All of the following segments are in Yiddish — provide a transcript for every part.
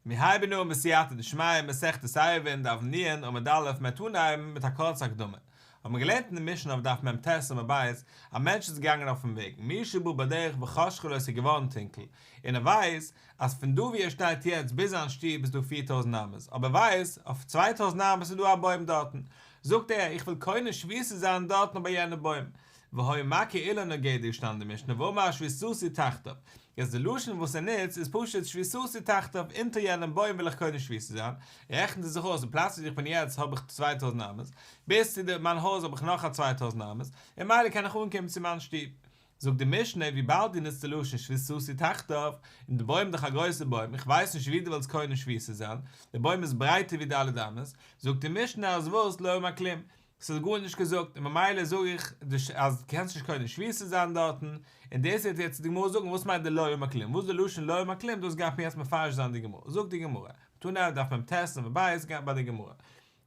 מיר הייבן אן בסייעתא דשמיא מסכת עירובין דף נ עמוד א' מ'וועט אנהייבן מיט א קורצע הקדמה. האבן מיר געלערנט אין די משנה אויף דף מ ט עמוד ב', א מענטש איז געגאנגען אויפן וועג, מי שבא בדרך וחשכה לו עס איז געווארן טונקל, און ער ווייסט אז פון דא ווי ער שטייט יעצט ביז זיין שטוב איז דא 4000 אמות, אבער ער ווייסט אויף 2000 אמות איז דא א בוים דארטן, זאגט ער איך וויל קונה שביתה זיין דארטן ביי יענע בוים, והיה מכה אילן או גדר געשטאנען אין די משנה ואמר שביתתי תחתיו, יעצט די לשון וואס ער נוצט איז פשוט שביתתי תחתיו אונטער יענעם בוים וויל איך קונה שביתה זיין, רעכנט ער זיך אויס די פלאץ ווי איך בין יעצט האב איך 2000 אמות, ביז צו די מיין הויז האב איך נאך א 2000 אמות, און ממילא קען איך אנקומען צו מיין שטוב. זאגט די משנה וויבאלד דו נוצט די לשון שביתתי תחתיו, און די בוים איז דאך א גרויסע בוים, איך ווייס נישט ווי דו ווילסט קונה שביתה זיין, די בוים איז ברייטער ווי ד' אמות, זאגט די משנה אז וואס לא אמר כלום, ס'איז גארנישט געזאגט, און ממילא זאג איך אז דו קענסט נישט קונה שביתה זיין דארטן, און דאס וועט יעצט די גמרא זאגן וואס מיינט די לא אמר כלום, וואס איז די לשון לא אמר כלום, דאס גייט מיר יעצט מפרש זיין די גמרא, זאגט די גמרא, תנא דף מ ט עמוד ב' גייט ביי די גמרא,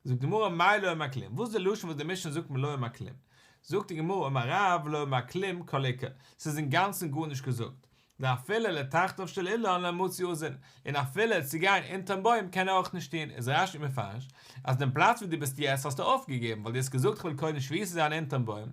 זאגט די גמרא מאי לא אמר כלום, וואס איז די לשון וואס די משנה זאגט מיר לא אמר כלום, זאגט די גמרא אמר רב לא אמר כלום כל עיקר, ס'איז אינגאנצן גארנישט געזאגט, ואפילו לתחתיו של אילן לא מצי אזיל, און אפילו צו גיין אונטערן בוים קען ער אויך נישט טון, איז רש י מפרש אז דעם פלאץ וואו דו ביסט יעצט האסטו אויפגעגעבן ווייל דו האסט געזאגט כ'וויל קונה שביתה זיין אונטערן בוים,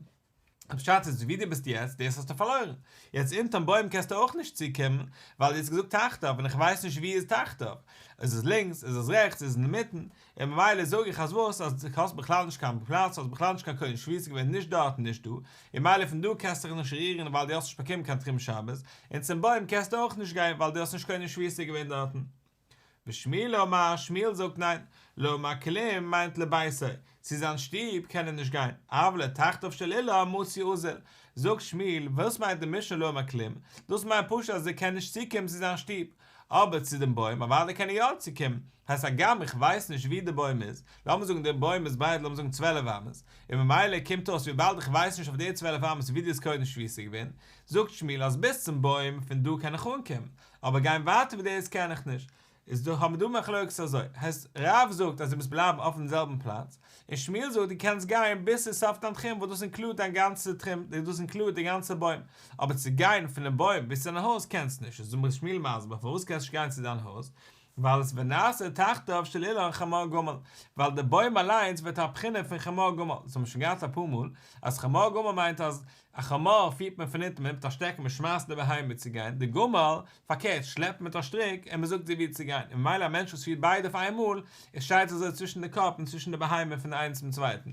די פשט איז וואו דו ביסט יעצט דאס האסטו פארלוירן, יעצט אונטערן בוים קענסטו אויך נישט צוקומען ווייל דו האסט געזאגט תחתיו און איך ווייס נישט וואו איז תחתיו, איז עס לינקס איז עס רעכטס איז עס אינמיטן, און ממילא זאג איך אז וואס? אז דו האסט בכלל נישט קיין פלאץ, האסט בכלל נישט קיין קונה שביתה געווען נישט דארט און נישט דא, און ממילא פון דא קענסטו דיך נישט רירן ווייל דו האסט נישט באקומען קיין תחום שבת, און צום בוים קענסטו אויך נישט גיין ווייל דו האסט נישט קונה שביתה געווען דארטן. ושמואל אמר, שמואל זאגט ניין, לא אמר כלום מיינט לביתו, צו זיין שטוב קען ער נישט גיין, אבל לתחתיו של אילן מצי אזיל, זאגט שמואל, וואס מיינט די משנה לא אמר כלום, דאס מיינט פשוט אז ער קען נישט צוקומען צו זיין שטוב, אבער צו דעם בוים אוודאי קען ער יא צוקומען, הייסט הגם איך ווייס נישט ווי די בוים איז, לאמיר זאגן די בוים איז ברייט לאמיר זאגן 12 אמות, און ממילא קומט אויס וויבאלד איך ווייס נישט אויף די 12 אמות ווי דו האסט קונה שביתה געווען, זאגט שמואל אז ביז צום בוים פון דא קען איך אנקומען, אבער גיין ווייטער ווי דאס קען איך נישט. איז דא האבן מיר דא מחלוקת אזוי, הייסט רב זאגט אז דו מוזט בלייבן אויפן זעלבן פלאץ, און שמואל זאגט דו קענסט גיין ביז צו סוף דיין תחום וואס דאס include דיין גאנצע תחום, דאס include די גאנצע בוים, אבער צו גיין פונעם בוים ביז צו דיין הויז קענסט נישט, איז דא שמואל מסביר פארוואס קענסט נישט גיין צו דיין הויז, ווייל עס ונעשה תחתיו של אילן חמור גמל, ווייל די בוים אליינס ווערט א בחינה פון חמור גמל, דאס האבן מיר שוין געהאט אפאר מאל, אז חמור גמל מיינט אז א חמור פירט מען פון אונטן, מען נעמט א שטעקן מען שמייסט די בהמה צו גיין, די גמל, פארקערט, שלעפט מיט א שטריק און מען זאגט זי וואו צו גיין, און ממילא א מענטש וואס פירט ביידע אויף איין מאל, עס שטייט אזוי צווישן די קאפ און צווישן די בהמה פון איינס צום צווייטן.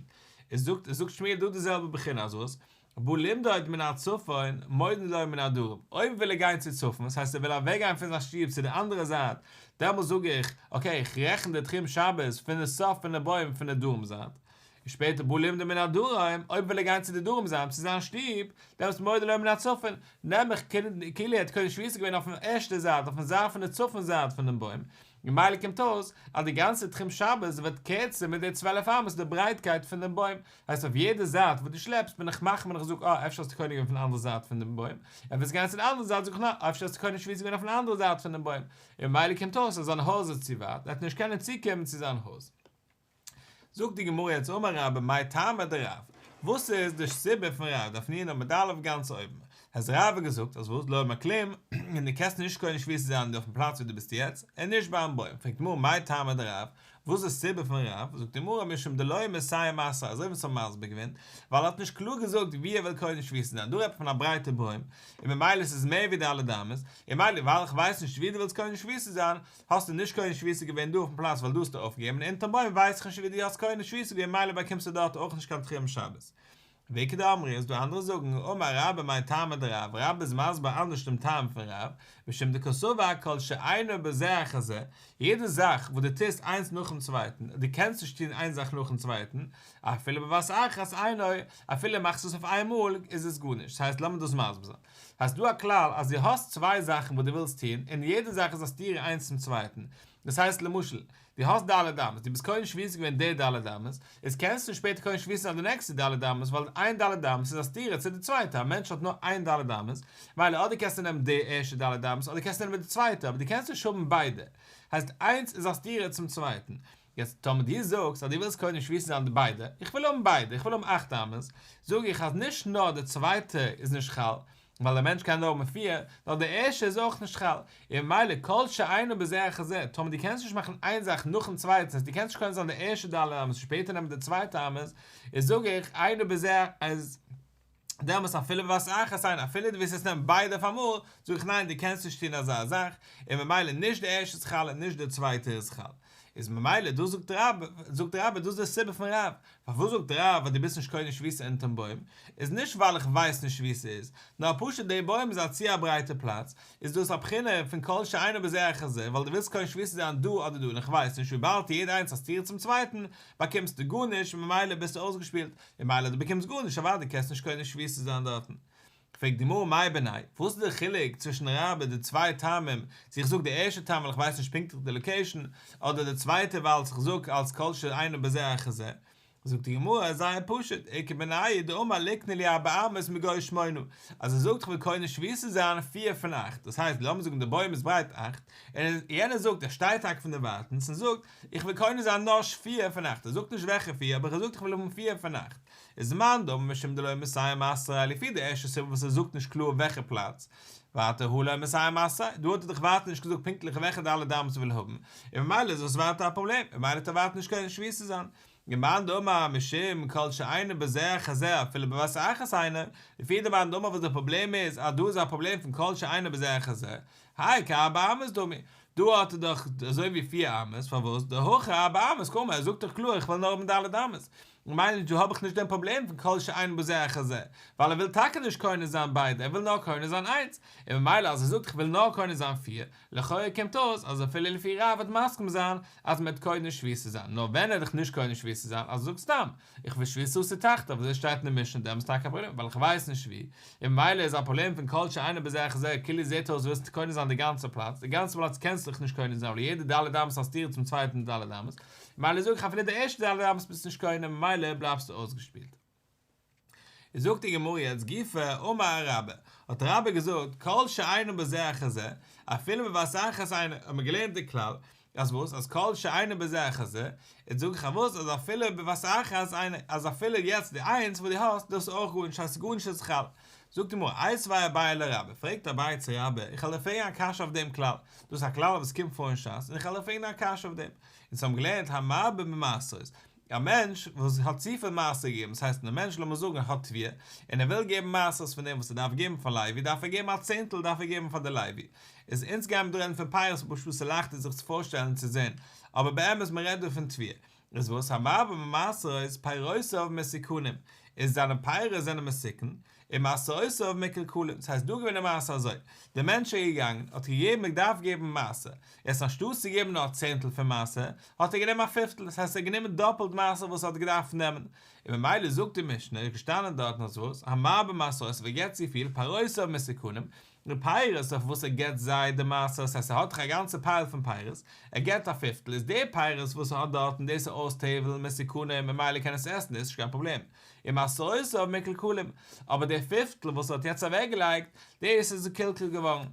עס זאגט עס זאגט שמואל דא די זעלבע בחינה אז וואס? בא למדוד מן הצפון מודד לו מן הדרום, אויב וויל ער גיין צו צפון, דאס הייסט ער וויל אוועק גיין פון זיין שטוב צו די אנדערע זייט, דעמאלס זאג איך, okay, איך רעכן די תחום שבת פון די סוף פון די בוים פון די דרום זייט, און שפעטער בא למדוד מן הדרום, אויב וויל ער גיין צו די דרום זייט צו זיין שטוב, דעמאלטס מודד לו מן הצפון, נעם איך כאילו ער האט קונה שביתה געווען אויפן ערשטע זייט, אויפן זייט פון די צפון זייט פון דעם בוים, ממילא קומט אויס אז די גאנצע תחום שבת ווערט קערצער מיט די 12 אמות די ברייטקייט פון דעם בוים, הייסט אויף יעדע זייט וואס דו שלעפסט בין איך מחמיר און איך זאג אה אפשר האסטו קונה געווען פון די אנדערע זייט פון דעם בוים, און ווילסט גיין צו די אנדערע זייט זאג איך ניין אפשר האסטו קונה שביתה געווען אויפן אנדערע זייט פון דעם בוים, און ממילא קומט אויס אז זיין הויז איז צו ווייט, ער וועט נישט קענען צוקומען צו זיין הויז. זאגט די גמרא יעצט אמר רבה מאי טעמא דרב, וואס איז די סיבה פון רב, דף נ עמוד א' גאנץ אויבן, אז רב האט געזאגט אז וואס לא אמר כלום, און דו קענסט נישט קונה שביתה זיין אויפן פלאץ ווי דו ביסט יעצט, און נישט ביים בוים, פרעגט די גמרא מאי טעמא דרב, וואס איז די סיבה פון רב, זאגט די גמרא משום דלא מסיים אתריה, אזוי ווי אונז האבן מסביר געווען, ווייל ער האט נישט קלאר געזאגט ווי ער וויל קונה שביתה זיין, דא רעדט מען פון א ברייטע בוים, און ממילא עס איז מער ווי ד' אמות, און ממילא ווייל איך ווייס נישט ווי דו ווילסט קונה שביתה זיין, האסטו נישט קונה שביתה געווען דא אויפן פלאץ ווייל דא האסטו אויפגעגעבן און אונטערן בוים ווייס איך נישט ווי דו האסט קונה שביתה געווען מילא באקומסטו דארט אויך נישט קיין תחום שבת. ואיכא דאמרי איז דא אנדערע זאגן אמר רבה מאי טעמא דרב, רבה איז מסביר אנדערש דעם טעם פון רב, משום דקסבר כל שאינו בזה אחר זה, יעדע זאך וואס דו טוסט איינס נאכן צווייטן, דו קענסט נישט טון איין זאך נאכן צווייטן, אפילו בבת אחת אינו, אפילו מאכסט עס אויף איינמאל איז עס גארנישט, ס'הייסט לאמיר דאס מסביר זיין. האסט דא א כלל אז דו האסט צוויי זאכן וואס דו ווילסט טון און יעדע זאך איז א סתירה איינס צום צווייטן, דאס הייסט למשל, דו האסט ד' אמות, דו ביסט קונה שביתה געווען די ד' אמות, איז קענסטו נישט שפעטער קונה שביתה זיין די נעקסטע ד' אמות ווייל איין ד' אמות איז א סתירה צו די צווייטע, א מענטש האט נאר איין ד' אמות, מילא אדער קענסטו נעמען די ערשטע ד' אמות אדער קענסטו נעמען די צווייטע אבער דו קענסט נישט האבן ביידע, הייסט איינס איז א סתירה צום צווייטן, יעצט טאמער דו זאגסט אז דו ווילסט קונה שביתה זיין די ביידע, איך וויל האבן ביידע, איך וויל האבן אכט אמות, זאג איך אז נישט נאר די צווייטע איז נישט חל, ווייל דער מענטש קען נאר האבן פיר, נאר די ערשטע איז אויך נישט חל, און ממילא כל שאינו בזה אחר זה, טאמער דו קענסט נישט מאכן איין זאך נאכן צווייטן, דו קענסט נישט קונה זיין די ערשטע ד' אמות און שפעטער נעמען די צווייטע אמות, איז זאג איך, אינו בזה אז דעמאלטס אפילו בבת אחת אינו, אפילו דו ווילסט עס נעמען ביידע אויף אמאל, זאג איך ניין דו קענסט נישט טון אזא זאך, און ממילא נישט די ערשטע איז חל און נישט די צווייטע איז חל. איז ממילא דאס זאגט רב, זאגט רבה דאס איז די סיבה פון רב, פארוואס זאגט רב אז דו ביסט נישט קונה שביתה אונטערן בוים, איז נישט ווייל איך ווייס נישט וואו ס'איז, נאר פשוט די בוים איז א צו א ברייטע פלאץ, איז דאס א בחינה פון כל שאינו בזה אחר זה, ווייל דו ווילסט קונה שביתה זיין דא אדער דא און איך ווייס נישט וויבאלד יעדע איינס א סתירה צום צווייטן, באקומסטו גארנישט און ממילא ביסטו אויסגעשפילט, ממילא דו באקומסט גארנישט אוודאי קענסטו נישט קונה שביתה זיין דארטן. פרעגט די גמרא מאי בינייהו, וואס איז די חילוק צווישן רבה די צוויי טעמים, צו איך זאג די ערשטע טעם ווייל איך ווייס נישט פונקטליך די location, אדער די צווייטע ווייל איך זאג אלס כל שאינו בזה אחר זה, זאגט די גמרא זייער פשוט, איכא בינייהו דאמר ליקני לי ארבע אמות מגו שמונה, אז ער זאגט איך וויל קונה שביתה זיין פיר פון אכט, דאס הייסט לאמיר זאגן די בוים איז ברייט אכט, און יענער זאגט ער שטייט טאקע פון דערווייטענס און זאגט איך וויל קונה זיין נאר פיר פון אכט, ער זאגט נישט וועלכע פיר אבער ער זאגט איך וויל האבן פיר פון אכט. איז מאן דאמר משום דלא מסייע מעשריה לפי די ערשטע סיבה וואס ער זאגט נישט קלאר וועלכע פלאץ, ווייטער הא לא מסייע מעשריה, דא האט ער דאך ווייטער נישט געזאגט פונקטליך וועלכע ד' אמות ער וויל האבן, און ממילא איז דאס ווייטער א פראבלעם, און ממילא האט ער ווייטער נישט קונה שביתה זיין. ומאן דאמר משום כל שאינו בזה אחר זה אפילו בבת אחת אינו, לפי די מאן דאמר וואס די פראבלעם איז אז דא איז א פראבלעם פון כל שאינו בזה אחר זה, האי כארבע אמות דמי, דא האט ער דאך אזוי ווי פיר אמות, פארוואס דהכא ארבע אמות קאמר, ער זאגט דאך קלאר איך וויל נאר האבן ד' אמות, ממילא דא האב איך נישט דעם פראבלעם פון כל שאינו בזה אחר זה, ווייל ער וויל טאקע נישט קונה זיין ביידע, ער וויל נאר קונה זיין איינס, און ממילא אז ער זאגט איך וויל נאר קונה זיין פיר, לכאורה קומט אויס אז אפילו לפי רב וועט מסכים זיין אז מען וועט קונה שביתה זיין, נאר ווען ער וועט דאך נישט קונה שביתה זיין, אז ער זאגט סתם איך וויל שביתתי תחתיו, אזוי שטייט אין די משנה דעמאלטס טאקע א פראבלעם ווייל איך ווייס נישט וואו, און ממילא איז א פראבלעם פון כל שאינו בזה אחר זה, כאילו זעט אויס ווילסטו קונה זיין די גאנצע פלאץ, די גאנצע פלאץ קענסטו דאך נישט קונה זיין ווייל יעדע ד' אמות א סתירה צום צווייטן ד' אמות, ממילא זאג איך אפילו די ערשטע ד' אמות ביסטו נישט קונה ממילא בלייבסטו אויסגעשפילט. איז זאגט די גמרא יעצט גופא אמר רבה, האט רבה געזאגט כל שאינו בזה אחר זה, אפילו בבת אחת אינו, האט מען געלערנט די כלל, אז וואס? אז כל שאינו בזה אחר זה, איז זאג איך אז וואס? אז אפילו בבת אחת אינו, אז אפילו יעצט די איינס וואס דו האסט, דאס איז אויך גארנישט, הייסט גארנישט איז חל. זאגט די גמרא, איתיביה אביי לרבה, פרעגט אביי צו רבה, איך וועל דיר פרעגן א קשיא אויף דעם כלל, דאס איז א כלל וואס קומט פאר אין שס, און איך וועל דיר פרעגן א קשיא אויף דעם. אונז האבן געלערנט המרבה במעשרות, א מענטש וואס האט צופיל מעשר געגעבן, דאס הייסט א מענטש לאמיר זאגן האט תבואה, און ער וויל געבן מעשרות פון דעם וואס ער דארף געבן פאר לוי, דארף ער געבן א צענטל דארף ער געבן פאר די לוי. איז אונז גייען מיר דא רעדן פון פירות פשוט ס'איז לייכטער זיך צו פארשטעלן און צו זען, אבער באמת מען רעדט דא פון תבואה. איז וואס המרבה במעשרות פירותיו מתוקנים, איז זיינע פירות זענען מתוקן, און מעשרותיו מקולקלים, ס'הייסט דא געווען די מעשה אזוי, דער מענטש איז געגאנגען, האט געגעבן, מען דארף געבן מעשר, יעצט אנשטאט צו געבן נאר א צענטל פון מעשר, האט ער גענומען א פיפטל, דאס הייסט ער האט גענומען דאפלט מעשר וואס ער האט געדארפט נעמען, און ממילא זאגט די משנה, איז געשטאנען דארטן אז וואס, המרבה במעשרות, ווער געבט צופיל, פירותיו מתוקנים, די פירות אויף וואס ער געבט זיי די מעשר, ס'הייסט ער האט דאך א גאנצע pile פון פירות, ער געבט א פיפטל, איז די פירות וואס ער האט דארטן דאס איז אויס טבל מתוקנים ממילא קען עס עסן דאס איז נישט קיין פראבלעם, און מעשרותיו מקולקלים, אבער די פיפטל וואס ער האט יעצט אוועקגעלייגט, דאס איז מקולקל געווארן.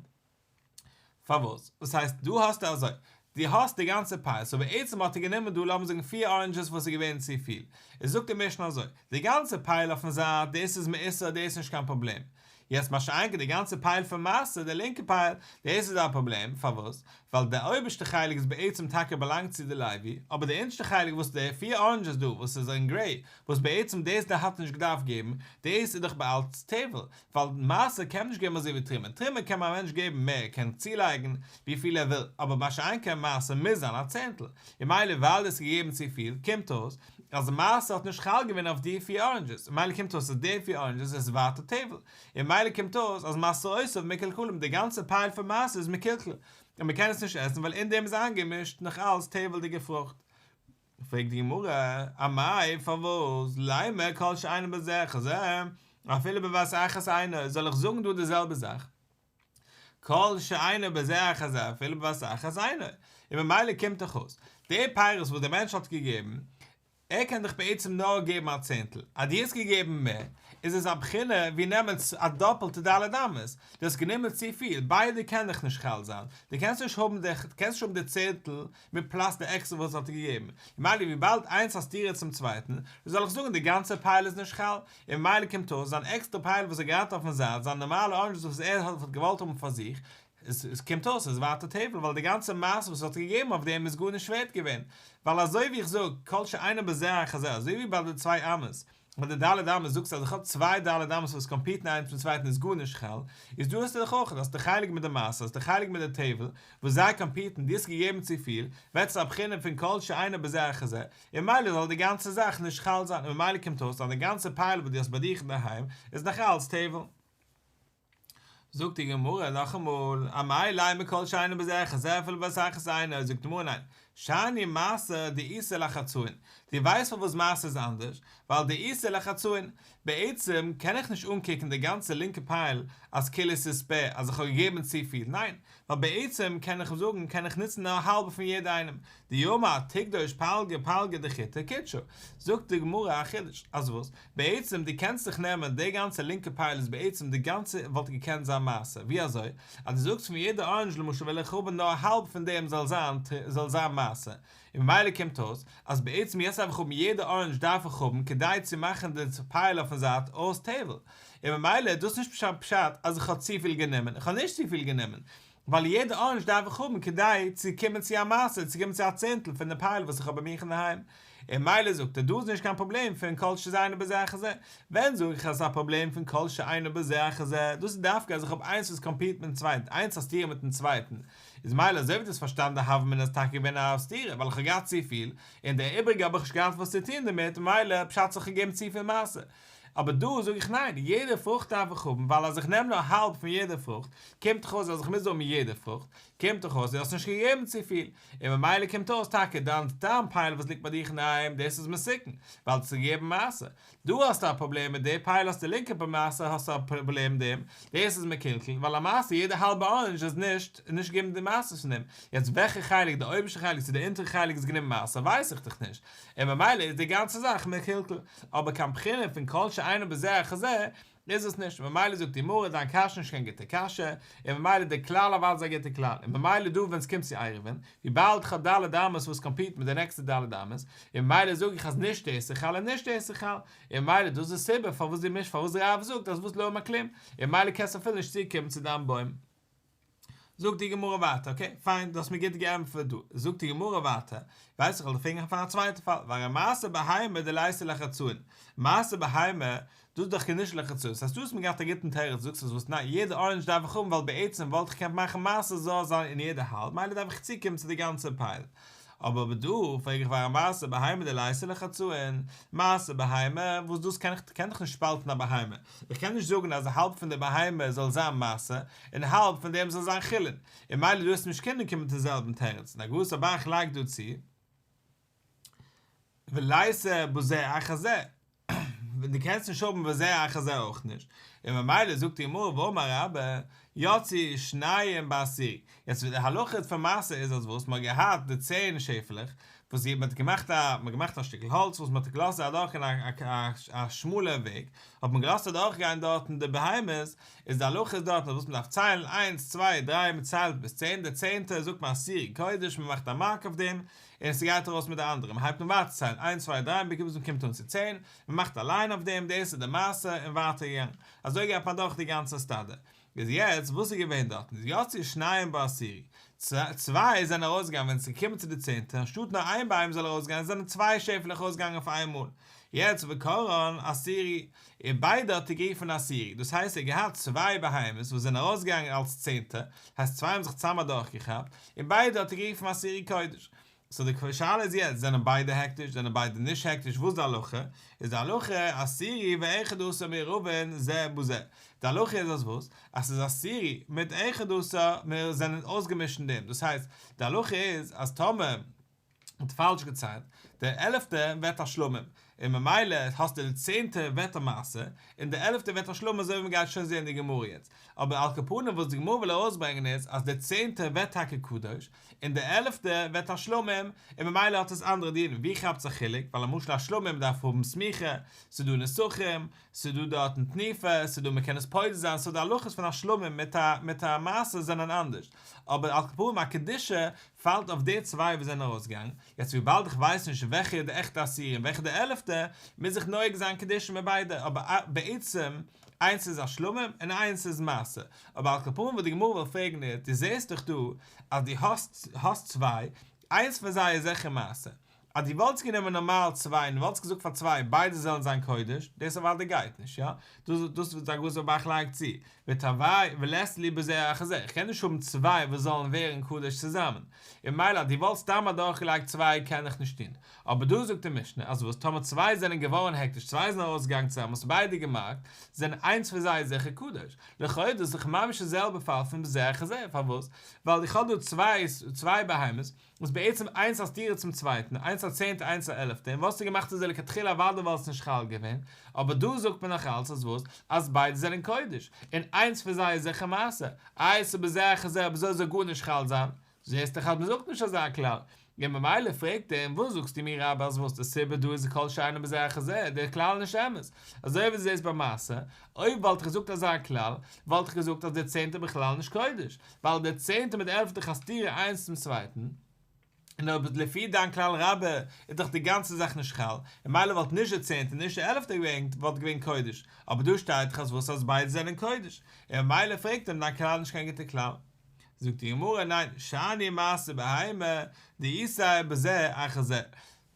פארוואס? וואס הייסט דא האסטו אזוי, דו האסט די גאנצע pile, so בעצם האט ער גענומען דא לאמיר זאגן פיר oranges וואס איז געווען צופיל, איז זאגט די משנה אזוי, די גאנצע pile אויפן זייט דאס איז מעושר דאס איז נישט קיין פראבלעם, יעצט מה שאין כן די גאנצע pile פון מעשר, די לינקע pile, דאס איז א פראבלעם, פארוואס? ווייל די אויבערשטע חלק איז בעצם טאקע באלאנגט צו די לוי, אבער די אונטערשטע חלק וואס די פיר oranges דא וואס איז אין gray, וואס בעצם דאס די האט נישט געדארפט געבן, דאס איז דאך באלד טבל, ווייל מעשר קען מען נישט געבן אזוי ווי תרומה, תרומה קען מען א מענטש געבן מער, ער קען צולייגן וויפיל ער וויל, אבער מה שאין כן מעשר מוז זיין א צענטל, און מילא ווייל דאס איז געגעבן צופיל, קומט אויס אז מעשר האט נישט חל געווען אויף די פיר oranges, און מילא קומט אויס אז די פיר oranges איז ווייטער טבל, און מילא קומט אויס אז מעשרותיו מקולקלים, די גאנצע pile פון מעשר איז מקולקל, און מען קען עס נישט עסן ווייל אין דעם איז איינגעמישט נאך אלץ טבל'דיגע פרוכט. פרעגט די גמרא, אמאי פארוואס, לימא כל שאינו בזה אחר זה, אפילו בבת אחת אינו, זאל איך זאגן דא די זעלבע זאך, כל שאינו בזה אחר זה אפילו בבת אחת אינו, און ממילא קומט דאך אויס, די פירות וואס דער מענטש האט געגעבן, ער קען דאך בעצם נאר געבן א צענטל, אז דו האסט געגעבן מער, איז עס א בחינה ווי נעמען א דאפלטע ד' אמות, דו האסט גענומען צופיל, ביידע קען דאך נישט חל זיין, דו קענסט נישט האבן די קענסט נישט האבן די צענטל מיט פלאס די עקסטער וואס האט דיר געגעבן, ממילא וויבאלד איינס א סתירה צום צווייטן, זאל איך זאגן די גאנצע פייל איז נישט חל, און ממילא קומט אויס זיין עקסטער פייל וואס ער געהאט אויפן זייט, זיין נארמאלע אראנדזש וואס ער האט געוואלט האבן פאר זיך, עס קומט אויס ס'איז ווייטער טבל ווייל די גאנצע מעשר וואס ער האט געגעבן אויף דעם איז גארנישט ווערט געווען, ווייל אזוי ווי איך זאג כל שאינו בזה אחר זה אזוי ווי ביי די צוויי אמות, ביי די ד' אמות זאגסטו אז איך האב צוויי ד' אמות וואס compete ן איינס מיטן צווייטן איז גארנישט חל, איז דא האסטו דאך אויך, האסט די חלק מיט די מעשר, האסט די חלק מיט די טבל, וואס זיי compete ן, דו האסט געגעבן צופיל, ווערט עס א בחינה פון כל שאינו בזה אחר זה, און ממילא זאל די גאנצע זאך נישט חל זיין, און ממילא קומט אויס אז די גאנצע פייל וואס דו האסט ביי דיך אינדערהיים איז נאך אלץ טבל. זאגט די גמרא נאכאמאל, אמאי לימא כל שאינו בזה אחר זה אפילו בבת אחת אינו, זאגט די גמרא ניין, שאני מעשר דאיתא לחצאין, דו ווייסט פארוואס מעשר איז אנדערש? ווייל דאיתא לחצאין, בעצם קען איך נישט אנקוקן די גאנצע לינקע פייל אז כאילו ס'איז spare אז איך האב געגעבן צופיל, ניין, ווייל בעצם קען איך זאגן קען איך נוצן נאר האלב פון יעדע איינעם, דאי אמר תקדוש פלגא פלגא דחיטי קדשה, זאגט די גמרא א חידוש, אז וואס? בעצם דו קענסט זיך נעמען די גאנצע לינקע פייל איז בעצם די גאנצע וואלט געקענט זיין מעשר, ווי אזוי? אז דו זאגסט פון יעדע אראנדזש למשל וויל איך האבן נאר האלב פון דעם זאל זיין זאל זיין מעשר, און ממילא קומט אויס אז בעצם יעצט דארף איך האבן יעדע אראנדזש דארף איך האבן כדי צו מאכן די פייל אויפן זייט אויס טבל, און ממילא איז דאס נישט פשט פשט אז איך האב צופיל גענומען, איך האב נישט צופיל גענומען, ווייל יעדע אראנדזש דארף איך האבן כדי צו קומען צו א מעשר, צו קומען צו א צענטל פון די פייל וואס איך האב ביי מיך אינדערהיים. און מילא זאגט ער דא איז נישט קיין פראבלעם פון כל שאינו בזה אחר זה. ווען זאג איך אז עס איז א פראבלעם פון כל שאינו בזה אחר זה, דאס איז דווקא אז איך האב איינס וואס compete מיטן צווייטן, איינס א סתירה מיטן צווייטן, איז מילא אזוי ווי דו האסט פארשטאנען די הוה אמינא איז טאקע געווען א סתירה ווייל איך האב געהאט צופיל, און די איבריגע האב איך נישט געהאט וואס צו טון דערמיט, מילא פשט זיך געגעבן צופיל מעשר. אבער דא זאג איך ניין, יעדע פרוכט דארף איך האבן, ווייל אז איך נעם נאר האלב פון יעדע פרוכט, קומט דאך אויס אז איך מוז האבן יעדע פרוכט, קומט דאך אויס דו האסט נישט געגעבן צופיל, און ממילא קומט אויס טאקע דיין דיין פייל וואס ליגט ביי דיך אינדערהיים דאס איז מסוכן, ווייל דו האסט געגעבן מעשר. דא האסטו א פראבלעם מיט די פייל האסטו לינקע פאר מעשר האסטו א פראבלעם מיט דעם, דאס איז מקולקל, ווייל א מעשר יעדע האלבע אראנדזש איז נישט נישט געבן די מעשר פון דעם, יעצט וועלכע חלק די אויבערשטע חלק צו די אונטערע חלק איז גענומען מעשר ווייס איך דאך נישט, און ממילא איז די גאנצע זאך מקולקל. אבער קיין בחינה פון כל שאינו בזה אחר זה איז עס נישט, ממילא זאגט די גמרא דיין קשיא איז נישט קיין גוטע קשיא, און ממילא די כלל אוודאי איז א גוטע כלל, און ממילא דא ווען עס קומט צו עירובין, וויבאלד כ'האב ד' אמות וואס compete מיט די נעקסטע ד' אמות, און ממילא זאג איך אז נישט דאס איז חל און נישט דאס איז חל, און ממילא דאס איז די סיבה פארוואס די מיש פארוואס רב זאגט אז וואס לא אמר כלום, און ממילא קענסטו אפילו נישט צוקומען צו דיין בוים. זאגט די גמרא ווייטער, okay, פיין, דו האסט מיר גוט געענטפערט דא. זאגט די גמרא ווייטער, ווייס איך, כ'וועל דיר פרעגן פאר א צווייטע פאל, והרי מעשר בהמה דליתא לחצאין, מעשר בהמה, דאס איז דאך נישט לחצאין, ס'הייסט דו האסט מיר געהאט א גוטן תירוץ, זאגסט אז וואס ניין, יעדע אראנדזש דארף איך האבן ווייל בעצם וואלט איך געקענט מאכן מעשר זאל זיין אין יעדע האלב, מילא דארף איך צוקומען צו די גאנצע פייל. אבער דא פרעג איך והרי מעשר בהמה דליתא לחצאין, מעשר בהמה, וואס דאס קען איך קען דאך נישט שפאלטן א בהמה, איך קען נישט זאגן אז האלב פון די בהמה זאל זיין מעשר, און האלב פון דעם זאל זיין חולין, און מילא דו האסט נישט קענען קומען צום זעלבן תירוץ, און הגהות הב"ח לייגט דא צו, וליתא בזה אחר זה. ווען דו קענסט נישט האבן בזה אחר זה אויך נישט, און ממילא זאגט די גמרא ואמר רבה, יצאו שניים בעשירי, יעצט די הלכה פון מעשר איז אז וואס, מען האט געהאט די צען שעפעלעך, וואס מען האט געמאכט א, מען האט געמאכט א שטיקל האלץ וואס מען האט געלאזט זיי אדורך גיין א שמאלע וועג, האט מען געלאזט אדורך גיין דארטן די בהמות, איז די הלכה איז דארטן אז וואס מען דארף ציילן איינס צוויי דריי מען ציילט ביז צען, די צענטע זאגט מען עשירי קודש מען מאכט א mark אויף דעם, און ס'גייט ארויס מיט די אנדערע, מ'הייבט אן ווייטער ציילן, איינס צוויי דריי, ביז מ'קומט אן צו צען, מ'מאכט א line אויף דעם, דאס איז די מעשר, און ווייטער געגאנגען. אזוי גייט מען אדורך די גאנצע סטאדע. איז יעצט, וואס איז געווען דארטן? איז יצאו שניים בעשירי. צוויי זענען ארויסגעגאנגען ווען עס איז געקומען צו די צענטע, אנשטאט נאר איין בהמה זאל ארויסגיין, זענען צוויי שעפעלעך ארויסגעגאנגען אויף איינמאל. יעצט וקראן עשירי, און ביידע האט ער גערופן עשירי, דאס הייסט ער האט געהאט צוויי בהמות וואס זענען ארויסגעגאנגען אלס צענטע, הייסט צוויי האבן זיך צוזאם אדורכגעכאפט, און ביידע האט ער גערופן עשירי קודש. so די שאלה איז יעצט, זענען ביידע הקדש, זענען ביידע נישט הקדש, וואס איז די הלכה? איז די הלכה עשירי ואחד עשר מעורבין זה בזה. די הלכה איז אז וואס? אז ס'איז עשירי מיט אחד עשר מיר זענען אויסגעמישט אין דעם, דאס הייסט, די הלכה איז אז טאמער. האט פאלש געציילט. דער עלעפטע ווערט א שלמים, און ממילא האסטו די צענטע ווערט א מעשר, און די עלעפטע ווערט א שלמים אזוי ווי מען גייט שוין זעהן אין די גמרא יעצט, אבער על כל פנים וואס די גמרא וויל ארויסברענגען איז אז די צענטע ווערט טאקע קדוש, און די עלעפטע ווערט א שלמים, און ממילא האט עס אנדערע דינים, ווי כאפט זיך חילוק, ווייל למשל א שלמים דארף האבן סמיכה, ס'איז דא נסכים, ס'איז דא דארטן תנופה, ס'איז דא מ'קען עס פודה זיין, סאו די הלכות פון א שלמים מיט א מיט א מעשר זענען אנדערש, אבער על כל פנים א קדושה פאלט אויף די צוויי וואס זענען ארויסגעגאנגען, יעצט וויבאלד איך ווייס נישט וועלכע איז די עכטע עשירי און וועלכע די עלעפטע, מוז איך נוהג זיין קדושה מיט ביידע, אבער בעצם איינס איז א שלמים און איינס איז מעשר, אבער על כל פנים וואס די גמרא וויל פרעגן איז, דו זעסט דאך דא אז דו האסט האסט צוויי, איינס פון זיי איז זיכער מעשר, אז דו וואלטסט גענומען נארמאל צוויי און דו וואלטסט געזאגט פאר צוויי ביידע זאלן זיין קודש, דאס אוודאי גייט נישט, יא? דאס דאס וואס די הגהות רב"ח לייגט צו, ותרוייהו ולית להו בזה אחר זה, איך קען נישט האבן צוויי וואס זאלן ווערן קדוש צוזאמען, און ממילא אז דו וואלטסט סתם אדורכגעלייגט צוויי קען איך נישט טון, אבער דא זאגט די משנה אז וואס טאמער צוויי זענען געווארן הקדש צוויי זענען ארויסגעגאנגען צוזאמען האסט ביידע געמארקט, זענען איינס פון זיי זיכער קדוש, לכאו' איז דאס דאך ממש די זעלבע פאל פון בזה אחר זה, פארוואס? ווייל איך האב דא צוויי צוויי בהמות, וואס בעצם איינס א סתירה צום צווייטן, איינס א צענטע איינס א עלעפטע, און וואלסטו געמאכט אזוי לכתחילה אוודאי וואלט עס נישט חל געווען, אבער דא זאגט מען נאך אלץ אז וואס? אז ביידע זענען קודש, און איינס פון זיי איז זיכער מעשר, איי ס'איז בזה אחר זה אבער אזוי זאל גארנישט חל זיין, זעסט דאך אז מ'זאגט נישט אזא כלל, און ממילא פרעגט ער אים וואס זאגסטו מיר רבה אז וואס די סיבה דא איז כל שאינו בזה אחר זה, דער כלל איז נישט אמת, אזוי ווי דו זעסט ביי מעשר, אויב וואלט איך געזאגט אזא כלל, וואלט איך געזאגט אז דער צענטער בכלל נישט קודש, ווייל דער צענטער מיט דער עלפטער א סתירה איינס צום צווייטן, און אויב לפי דיין כלל רבה איז דאך די גאנצע זאך נישט חל, און ממילא וואלט נישט דער צענטער און נישט דער עלפטער געווען וואלט געווען קודש, אבער דא שטייט דאך אז וואס אז ביידע זענען קודש, און ממילא פרעגט אים דיין כלל איז נישט קיין גוטער כלל. זאגט די גמרא ניין, שאני מעשר בהמה דאיתיה בזה אחר זה,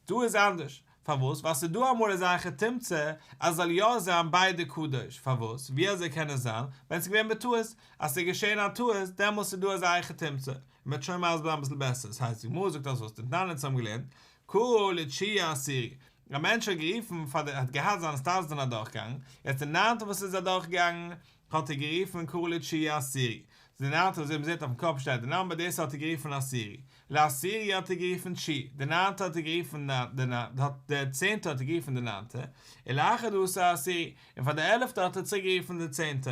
דא איז אנדערש, פארוואס? ווייל ס'איז דא אמאל אזא היכי תמצא אז ס'זאל יא זיין ביידע קדוש, פארוואס? ווי אזוי קען עס זיין? ווען ס'איז געווען בטעות, אז ס'איז געשען א טעות, דעמאלס איז דא אזא היכי תמצא, און מ'וועט שוין מסביר זיין אביסל בעסער, ס'הייסט די גמרא זאגט אז וואס דתנן אונז האבן געלערנט, קרא לתשיעי עשירי, א מענטש האט גערופן פאר די, האט געהאט זיינע סטארס זענען אדורכגעגאנגען, יעצט די ניינטע וואס איז אדורכגעגאנגען, האט ער גערופן קרא לתשיעי עשירי, די ניינטע אזוי ווי מ'זעט אויפן קאפ שטייט די נאמבער דאס האט ער גערופן עשירי, לעשירי האט ער גערופן תשיעי, די ניינטע האט ער גערופן די צענטע האט ער גערופן די ניינטע, ולאחד עשר עשירי, און פאר די עלעפטע האט ער צוריק גערופן די צענטע.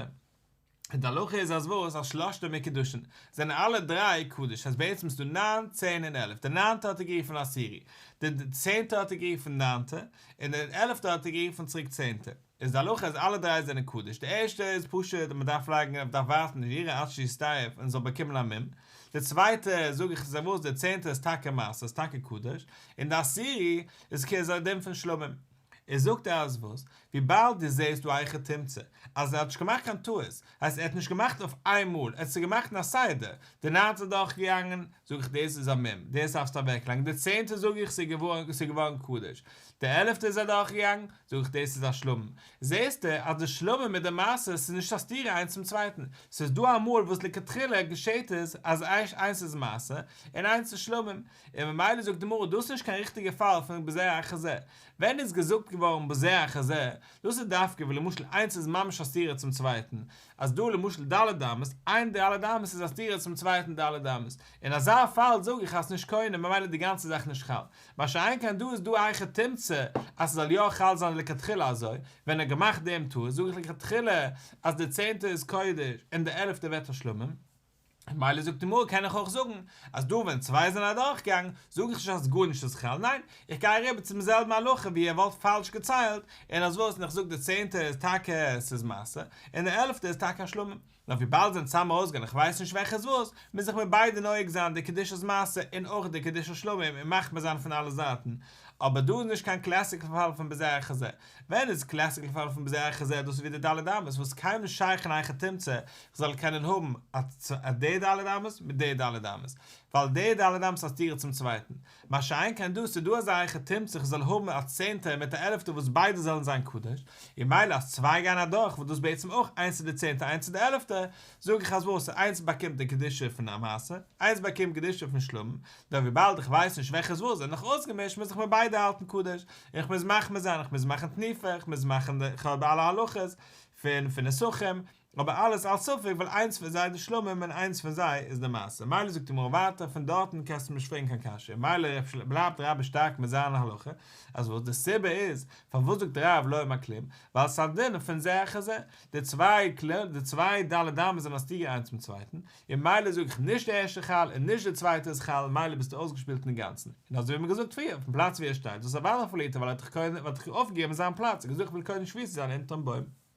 און די הלכה איז אז וואס אז שלשתן מקודשין זענען אלע דריי קדוש, אז בעצם איז דא ניין, צען און עלף, די ניינטע האט ער גערופן עשירי, די צענטע האט ער גערופן ניינטע, און די עלעפטע האט ער גערופן צוריק צענטע. איז די הלכה אז אלע דריי זענען קדוש, די ערשטע איז פשוט אז מען דארף לייגן מען דארף ווארטן ירעה עד שיסתאב און זאל באקומען א מום, די צווייטע זאג איך איז אז וואס די צענטע איז טאקע מעשר איז טאקע קדוש, און די עשירי איז כאילו א דין פון שלמים. איז זאגט ער אז וואס, וויבאלד דו זעסט דא א היכי תמצא אז ער האט נישט געמאכט קיין טעות, הייסט ער האט נישט געמאכט אויף איין מאל, ער האט עס געמאכט אין א סדר, די ניינטע איז דורך געגאנגען, זאג איך דאס איז א מום, דאס דארפסטו אוועק לייגן, די צענטע זאג איך ס'איז געווארן קדוש, די עלעפטע איז אדורך געגאנגען, זאג איך דאס איז א שלמים, זעסטו אז די שלמים מיט די מעשר ס'איז נישט א סתירה איינס צום צווייטן, ס'איז דא אמאל וואס לכתחילה געשעט עס אז איינס איז מעשר און איינס איז שלמים, און ממילא זאגט די גמרא דאס איז נישט קיין ריכטיגע פאל פון בזה אחר זה, ווען איז געזאגט געווארן בזה אחר זה, דאס איז דווקא ווי למשל איינס איז ממש א סתירה צום צווייטן, אז דא למשל ד' אמות, איין ד' אמות איז א סתירה צום צווייטן ד' אמות, אין אזא פאל זאג איך אז ס'נישט קונה ממילא די גאנצע זאך נישט חל, מה שאין כן דא איז דא א היכי תמצא אז ס'זאל יא חל זיין לכתחילה אזוי, ווען ער האט געמאכט דעם טעות זאג איך לכתחילה אז די צענטע איז קודש און די עלעפטע ווערט א שלמים, ממילא זאגט די גמרא קען איך אויך זאגן אז דא ווען צוויי זענען אדורכגעגאנגען זאג איך נישט אז גארנישט איז חל, ניין איך גיי אריבער צום זעלבן הלכה ווי ער וואלט פאלש געציילט, און אז וואס און איך זאג די צענטע איז טאקע ס'איז מעשר און די עלעפטע איז טאקע א שלמים. נאר וויבאלד זיי זענען צוזאמען ארויסגעגאנגען איך ווייס נישט וועלכע איז וואס, מוז איך מיט ביידע נוהג זיין די קדושת מעשר און אויך די קדושת שלמים און מחמיר זיין פון אלע זייטן, אבער דא איז נישט קיין קלעסיקל פאל פון בזה אחר זה, ווען איז קלעסיקל פאל פון בזה אחר זה דאס איז ווי די ד' אמות וואס קיינמאל נישט שייך אין היכי תמצא איך זאל קענען האבן א די ד' אמות מיט די ד' אמות ווייל די ד' אמות איז א סתירה צום צווייטן, מה שאין כן דא, ס'איז דא אזא היכי תמצא איך זאל האבן א צענטע מיט א עלעפטע וואס ביידע זאלן זיין קדוש, און ממילא אז צוויי גייען אדורך וואס דאס בעצם אויך איינס איז די צענטע איינס איז די עלעפטע, זאג איך אז וואס, איינס באקומט די קדושה פון א מעשר, איינס באקומט קדושה פון שלמים, נאר וויבאלד איך ווייס נישט וועלכע איז וואס זענען נאך אויסגעמישט מוז איך מיט ביידע האלטן קדוש, און איך מוז מחמיר זיין, איך מוז מאכן תנופה, איך מוז מאכן די, איך האב אלע הלכות פון פון נסכים. אבער אלעס אלס ספק ווייל איינס פון זיי איז די שלמים און איינס פון זיי איז די מעשר, מילא זאגט די גמרא ווייטער פון דארטן קענסטו נישט פרעגן קיין קשיא, מילא בלייבט רבה שטארק מיט זיין הלכה, אז וואס די סיבה איז פארוואס זאגט רב לא אמר כלום, ווייל ס'איז א דין פון זה אחר זה, די צוויי די צוויי ד' אמות זענען א סתירה איינס צום צווייטן, און מילא זאג איך נישט די ערשטע חל און נישט די צווייטע איז חל, מילא ביסטו אויסגעשפילט אינגאנצן, און אזוי ווי מ'האט געזאגט פריער, אויפן פלאץ ווי ער שטייט, דאס אוודאי פארלירט ער ווייל ער האט דאך אויפגעגעבן זיין פלאץ, ער האט געזאגט איך וויל קונה שביתה זיין אונטערן בוים.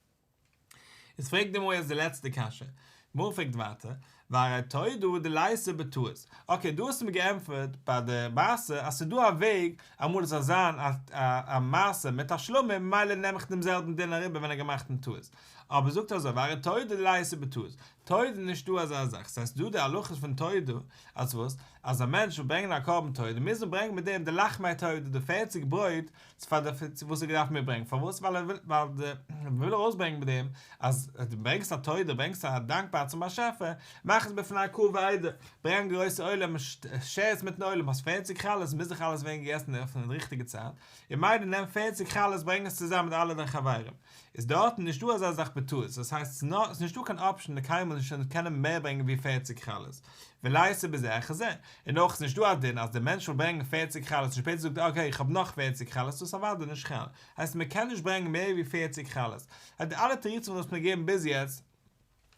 איז פרעגט די גמרא יעצט די לעצטע קשיא, די גמרא פרעגט ווייטער, והרי תודה דליתא בטעות, אקעי דא האסטו מיר געענטפערט ביי די מעשר אז ס'איז דא א וועג אמאל עס זאל זיין א מעשר מיט א שלמים ממילא נעם איך דעם זעלבן דין אריבער ווען ער האט געמאכט דעם טעות, אבער זאגט אזוי והרי תודה דליתא בטעות, תודה איז נישט דא אזא זאך, ס'הייסט דא די הלכות פון תודה אז וואס? אז א מענטש וויל ברענגען א קרבן תודה מוז מען ברענגען מיט דעם די לחמי תודה די פערציג ברויט פאר די וואס ער געדארפט מיטברענגען, פארוואס? ווייל ער וויל ווייל די וויל ארויסברענגען מיט דעם אז דו ברענגסט א תודה, ברענגסט א דאנקבאר צום באשעפער, מאך עס בפני קהל ועדה, ברענג א גרויסע עולם, שער עס מיטן עולם, האסט פערציג חלות, מוז דאך אלעס ווערן געגעסן אויף די ריכטיגע צייט, און מילא נעם פערציג חלות ברענג עס צוזאם מיט אלע דיין חברים, איז דארטן נישטא אזא זאך בטעות, דאס הייסט ס'איז נישטא קיין אפשען קיינמאל נישט צו קענען מער ברענגען ווי פערציג חלות, וליתא בזה אחר זה, און אויך איז נישטא א דין אז דער מענטש וויל ברענגען פערציג חלות און שפעטער זאגט ער אקעי איך האב נאך פערציג חלות דאס איז אוודאי נישט חל, הייסט מען קען נישט ברענגען מער ווי פערציג חלות, הייסט די אלע תירוצים וואס האסט מיר געגעבן ביז יעצט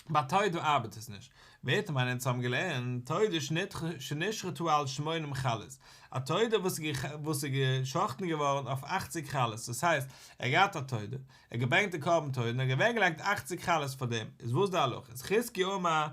ביי תודה ארבעט עס נישט, ואיתמר אונז האבן געלערנט תודה שנשחטה על שמונים חלות, א תודה וואס איז גע'שחט'ן געווארן אויף אכציג חלות, דאס הייסט ער האט געהאט א תודה, ער האט געברענגט די קרבן תודה און ער האט אוועקגעלייגט אכציג חלות פאר דעם, איז וואס די הלכה איז חזקיה אמר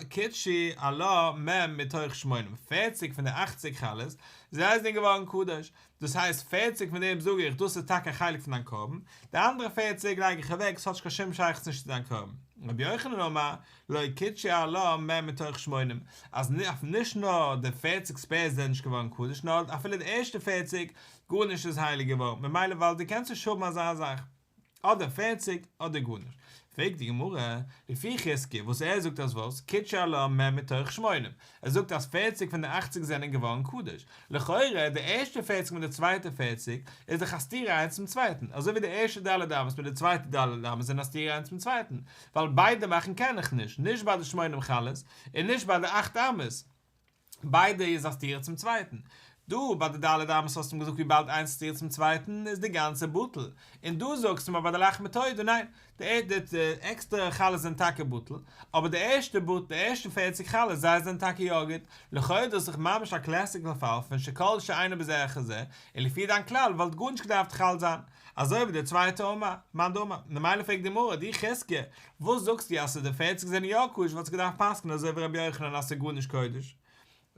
קידשו עלה מ' מתוך שמונים, פערציג פון די אכציג חלות, זיי זענען געווארן קדוש, דאס הייסט פערציג פון דעם זאג איך דאס איז טאקע א חלק פון דיין קרבן, די אנדערע פערציג לייג איך אוועק, ס'האט נישט קיין שום שייכות נישט צו דיין קרבן. רבי יוחנן אמר, לא קידשו עלה מ' מתוך שמונים, אז נישט נאר די פערציג ספערס זענען נישט געווארן קדוש, נאר אפילו די ערשטע פערציג, גארנישט איז הייליג געווארן, ממילא ווייל דו קענסט נישט האבן אזא זאך. אדער פערציג אדער גארנישט. פרעגט די גמרא, לפי חזקיה וואס ער זאגט אז וואס? קידשו עלה מ' מתוך שמונים. ער זאגט אז פערציג פון די אכציג זענען געווארן קדוש. לכאורה די ערשטע פערציג מיט די צווייטע פערציג איז דאך א סתירה איינס צום צווייטן, אזוי ווי די ערשטע ד' אמות מיט די צווייטע ד' אמות זענען א סתירה איינס צום צווייטן, ווייל ביידע מאכן קען איך נישט, נישט ביי די שמונים חלות און נישט ביי די אכט אמות. ביידע איז א סתירה צום צווייטן. דא ביי די ד' אמות האסטו אים געזאגט וויבאלד איינס איז סתירה צום צווייטן איז די גאנצע בטל, און דא זאגסטו מיר ביי די לחמי תודה ניין, די די עקסטערע חלות זענען טאקע בטל, אבער די ערשטע בטל די ערשטע פערציג חלות זיי זענען טאקע יא גוט, לכאו' איז דאס דאך ממש א קלעסיקל פאל פון שכל שאינו בזה אחר זה, און לפי דיין כלל וואלט גארנישט געדארפט חל זיין. אזוי ווי דער צווייטער אמר, מאן דאמר, ממילא פרעגט די גמרא, דו חזקיה, וואס זאגסטו אז ס'איז די פערציג זענען יא קדוש וואלסטו געדארפט פסק'נען אזוי ווי רבי יוחנן אז ס'איז גארנישט קודש?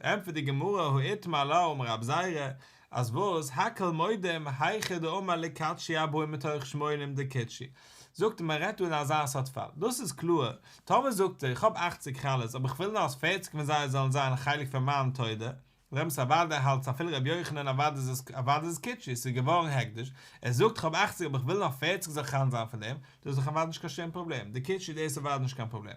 ענטפערט די גמרא הא איתמר עלה אמר רב זירא, אז וואס, הכל מודים היכא דאמר ליקדשו ארבעים מתוך שמונים דקידשו, זאגט ער מען רעדט דא אין אזא סארט פאל, דאס איז קלאר, טאמער זאגט ער איך האב אכציג חלות אבער איך וויל נאר אז פערציג פון זיי זאלן זיין א חלק פון מיין תודה, דעמאלטס אוודאי האלט אפילו רבי יוחנן אוודאי איז עס אוודאי איז עס קידשו, ס'איז געווארן הקדש, ער זאגט כ'האב אכציג אבער כ'וויל נאר פערציג זאל חל זיין פון דעם, דאס איז דאך אוודאי נישט קיין שום פראבלעם, דקידשו דאס איז אוודאי נישט קיין פראבלעם.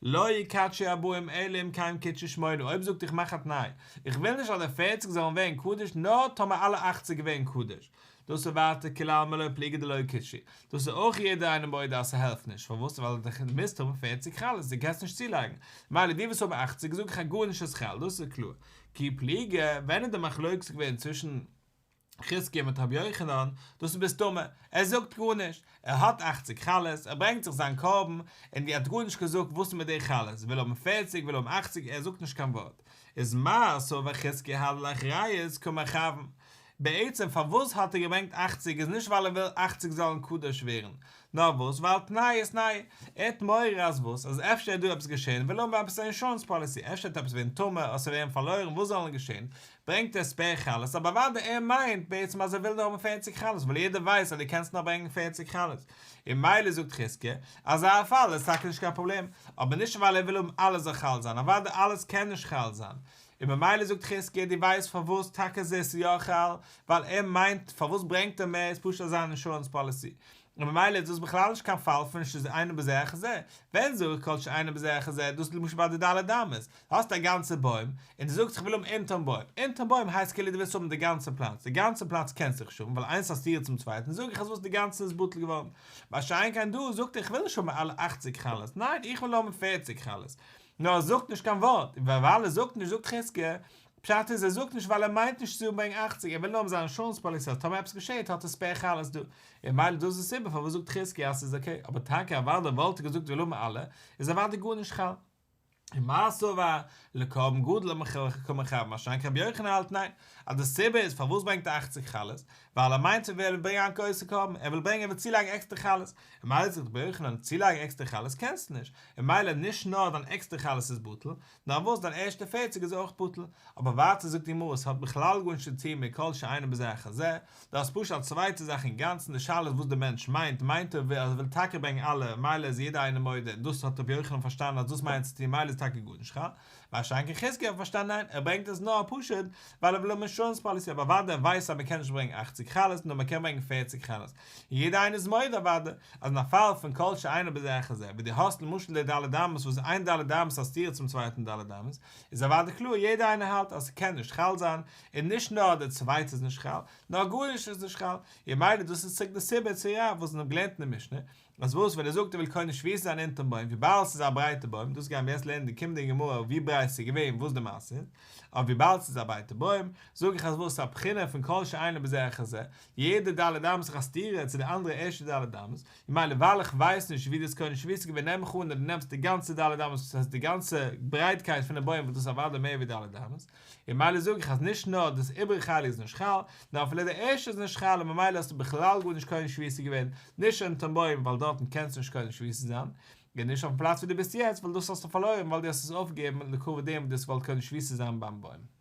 לא יקדשו ארבעים אלא אם כן קידשו שמונה, אויב זאגט איך מאך א תנאי, איך וויל נישט אז די פערציג זאלן ווערן קדוש נאר טאמער אלע אכציג ווערן קדוש, דאס איז ווייטער כולי עלמא לא פליגי דלא קידשו, דאס איז אויך יעדער איינער מודה אז ס'העלפט נישט, פארוואס? ווייל דו מוזט האבן פערציג חלות, דו קענסט נישט צולייגן, מילא די וואס האבן אכציג זאג איך אז גארנישט איז חל, דאס איז קלאר. כי פליגי, ווען איז די מחלוקת געווען צווישן חזקיה מיט רבי יוחנן, דאס איז בסתמא, ער זאגט גארנישט, ער האט אכציג חלות, ער ברענגט זיך זיין קרבן, און ער האט גארנישט געזאגט וואס איז מיט די חלות, וויל האבן פערציג, וויל האבן אכציג, ער זאגט נישט קיין ווארט. איז מר סבר חזקיה הני לאחריות קא מכוון, בעצם פארוואס האט ער געברענגט אכציג איז נישט ווייל ער וויל אכציג זאלן קדוש ווערן, נאר וואס ווייל תנאי איז תנאי, ער האט מורא אז וואס אז אפשר איז דא עפעס געשען וויל ער האבן עפעס א אינשורענס פאליסי אפשר וועט עפעס ווערן טמא אדער ס'וועט ווערן פארלוירן וואס זאלן געשען ברענגט ער ספעיר חלות אבער אוודאי ער מיינט בעצם אז ער וויל נאר האבן פערציג חלות ווייל יעדער ווייסט אז דו קענסט נאר ברענגן פערציג חלות און מילא זאגט חזקיה אזא פאל איז טאקע נישט קיין פראבלעם אבער נישט ווייל ער וויל האבן אלעס זאל חל זיין אוודאי אלעס קען נישט חל זיין און ממילא זאגט חזקיה דו ווייסט פארוואס טאקע איז עס יא חל, ווייל ער מיינט פארוואס ברענגט ער מער איז פשוט אזא אינשורענס פאליסי. און ממילא איז דאס בכלל נישט קיין פאל פון שאינו בזה אחר זה, ווען זאג איך כל שאינו בזה אחר זה, דאס איז למשל ביי די ד' אמות, האסט א גאנצע בוים, און דו זאגסט איך וויל האבן אונטערן בוים, אונטערן בוים הייסט כאילו דו ווילסט האבן די גאנצע פלאץ, די גאנצע פלאץ קענסטו נישט האבן ווייל איינס א סתירה צום צווייטן, זאג איך אז וואס די גאנצע איז בטל געווארן, מה שאין כן דא זאגט ער איך וויל נישט האבן אלע אכציג חלות, ניין איך וויל האבן פערציג חלות, נאר ער זאגט נישט קיין ווארט, און ווייל ער זאגט נישט זאגט חזקיה, פשט איז ער זאגט נישט ווייל ער מיינט נישט צו ברענגען אכציג ער וויל נאר האבן זיין אינשורענס פאליסי אז טאמער עפעס געשעהט האט ער ספעיר חלות דא, און ממילא דאס איז די סיבה פארוואס זאגט חזקיה אז ס'איז אקעי, אבער טאקע אוודאי וואלט ער געזאגט וויל האבן אלע, איז אוודאי גארנישט חל. ומר סבר לקרבן גדול קא מכוון מה שאין כן רבי יוחנן האלט ניין, אז די סיבה איז פארוואס ברענגט ער אכציג חלות, ווייל ער מיינט ער וויל ברענגען א גרויסע קרבן, ער וויל ברענגען ער וויל צולייגן עקסטער חלות, און ממילא זאגט רבי יוחנן צולייגן עקסטער חלות קענסטו נישט, און ממילא נישט נאר דיין עקסטער חלות איז בטל, נאר וואס דיין ערשטע פערציג איז אויך בטל, אבער ווייטער זאגט די גמרא עס האט בכלל גארנישט צו טון מיט כל שאינו בזה אחר זה, דאס איז פשוט א צווייטע זאך אינגאנצן, די שאלה איז וואס דער מענטש מיינט, מיינט ער אז ער וויל טאקע ברענגען אלע, מילא איז יעדער איינער מודה און דאס האט רבי יוחנן פארשטאנען אז דאס מיינט צו טון מילא איז טאקע גארנישט חל, מה שאין כן חזקיה האט פארשטאנען ניין ער ברענגט עס נאר פשוט ווייל ער וויל האבן אינשורענס פאליסי אבער אוודאי ער ווייסט אז מען קען נישט ברענגען אכציג חלות נאר מען קען ברענגען פערציג חלות, און יעדער איינער איז מודה אוודאי אז אין א פאל פון כל שאינו בזה אחר זה ווי דו האסט למשל די ד' אמות וואס איין ד' אמות א סתירה צום צווייטן ד' אמות איז אוודאי קלאר יעדער איינער האלט אז ס'קען נישט חל זיין און נישט נאר די צווייטע איז נישט חל נאר גארנישט איז נישט חל און ממילא דאס איז צוריק די סיבה צו רב וואס מ'האט געלערנט אין די משנה אז וואס ווען ער זאגט ער וויל קונה שביתה זיין אונטערן בוים וויבאלד ס'איז א ברייטע בוים דאס גייען מיר יעצט לערנען די קומענדיגע גמרא ווי ברייט ס'איז געווען וואס די מעשה איז אבער וויבאלד ס'איז א ברייטע בוים זאג איך אז וואס ס'איז א בחינה פון כל שאינו בזה אחר זה יעדע ד' אמות איז א סתירה צו די אנדערע ערשטע ד' אמות, ממילא ווייל איך ווייס נישט ווי דו האסט קונה שביתה געווען נעם איך אן אז דו נעמסט די גאנצע ד' אמות דאס הייסט די גאנצע ברייטקייט פון די בוים וואס דאס איז אוודאי מער ווי ד' אמות, און ממילא זאג איך אז נישט נאר דאס איבעריגע חלק איז נישט חל, נאר אפילו די ערשטע איז נישט חל און ממילא האסטו בכלל גארנישט קונה שביתה געווען, נישט אונטערן בוים ווייל דארטן קענסטו נישט קונה שביתה זיין, און נישט אויפן פלאץ ווי דו ביסט יעצט ווייל דאס האסטו פארלוירן ווייל דו האסט עס אויפגעגעבן לכבוד דעם וואס דו האסט געוואלט קונה שביתה זיין ביים בוים.